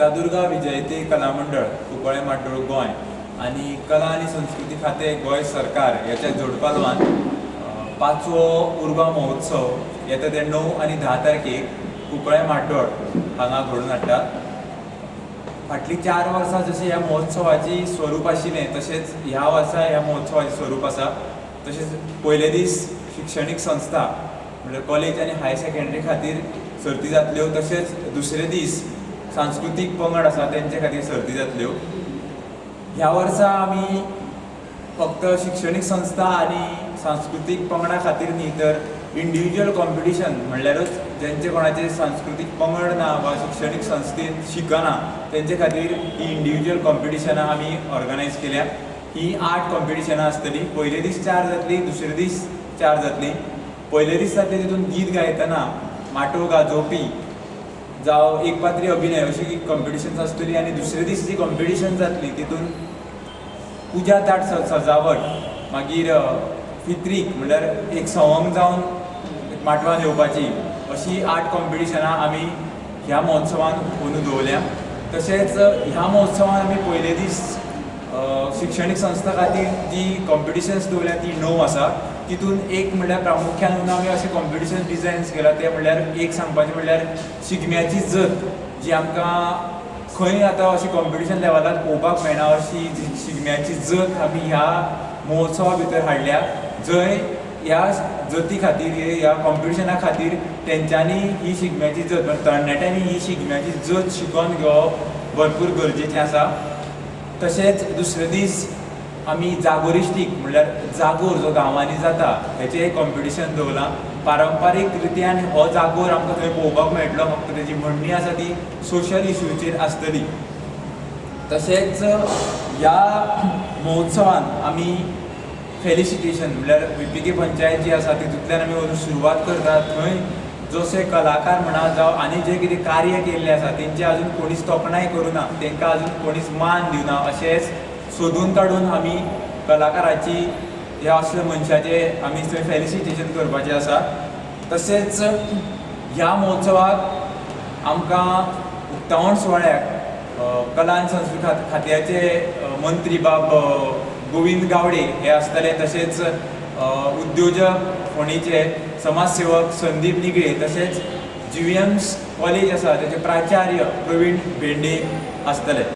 शांतादुर्गा विजयते कला मंडळ कुंकळ्ळे म्हाड्डोळ गोंय आनी कला आनी संस्कृती खातें गोंय सरकार ह्याच्या जोडपालवान पांचवो उर्बा महोत्सव येता ते 9 आनी 10 तारखेक कुंकळ्ळे म्हाड्डोळ हांगा घडोवन हाडटा. फाटलीं 4 वर्सां जशें ह्या महोत्सवाची स्वरूप आशिल्लें तशेंच ह्या वर्सा ह्या महोत्सवाचें स्वरूप आसा. तशेंच पयले दीस शिक्षणीक संस्था म्हणल्यार कॉलेज आनी हायर सेकेंडरी खातीर सर्ती जातल्यो, तशेंच दुसरे दीस सांस्कृतीक पंगड आसा तेंचे खातीर सर्ती जातल्यो. ह्या वर्सा आमी फक्त शिक्षणीक संस्था आनी सांस्कृतीक पंगडा खातीर न्ही तर इंडिविज्युअल कॉम्पिटिशन म्हणल्यारूच जेंचे कोणाचे सांस्कृतीक पंगड ना वा शिक्षणीक संस्थेन शिकना तेंचे खातीर ही इंडिविज्युअल कॉम्पिटिशनां आमी ऑर्गनायज केल्या. ही 8 कॉम्पिटिशनां आसतलीं. पयले दीस 4 जातली, दुसरे दीस 4 जातली. पयले दीस जातले तितून गीत गायतना, माटोव गाजोवपी जावं एक पात्री अभिनय अशी कॉम्पिटिशन्स आसतली आनी दुसरे दीस जी कॉम्पिटिशन जातली तितून पुजा ताट सजावट, मागीर फित्रीक म्हणल्यार एक सवंग जावन माटवान येवपाची, अशी 8 कॉम्पिटिशनां आमी ह्या महोत्सवान अंदू दवरल्या. तशेंच ह्या महोत्सवान आमी पयले दीस शिक्षणीक संस्था खातीर जी कॉम्पिटिशन्स दवरल्या ती 9 आसा. तितून एक म्हणल्यार प्रामुख्यान आमी अशें कॉम्पिटिशन डिजायन्स केला ते म्हणल्यार एक सांगपाचें म्हणल्यार शिगम्याची जत जी आमकां खंय आतां अशी कॉम्पिटिशन लेवलार पळोवपाक मेळना अशी शिगम्याची जत आमी ह्या महोत्सवा भितर हाडल्या, जंय ह्या जती खातीर ह्या कॉम्पिटिशना खातीर तेंच्यांनी ही शिगम्याची जत तरणाट्यांनी ही शिगम्याची जत शिकोवन घेवप भरपूर गरजेचें आसा. तशेंच दुसरे दीस आमी जागोरिस्टीक म्हणल्यार जागोर जो गांवांनी जाता हेचें एक कॉम्पिटिशन दवरलां. पारंपारीक रित्यान हो जागोर आमकां थंय पळोवपाक मेळटलो, फक्त तेजी म्हणणी आसा ती सोशल इशूचेर आसतली. तशेंच ह्या महोत्सवान आमी फेलिसिटेशन म्हणल्यार VPK panchayat जी आसा तितूंतल्यान आमी वचून सुरवात करतात. थंय जशे कलाकार म्हणा जावं आनी जे कितें कार्य केल्लें आसा तेंची अजून कोणीच तोखणाय करुना, तेंकां अजून कोणीच मान दिवना, अशेंच सोदून काडून आमी कलाकाराची ह्या असल्या मनशाचे आमी थंय फेलिसिटेशन करपाचें आसा. तशेंच ह्या महोत्सवाक आमकां उक्तावण सुवाळ्याक कला आनी संस्कृती खात्याचे मंत्री बाब गोविंद गावडे हे आसतले, तशेंच उद्योजक फोंडेचे समाजसेवक संदीप निगळे, तशेंच GVMS college आसा तेचे प्राचार्य प्रवीण भेंडे आसतले.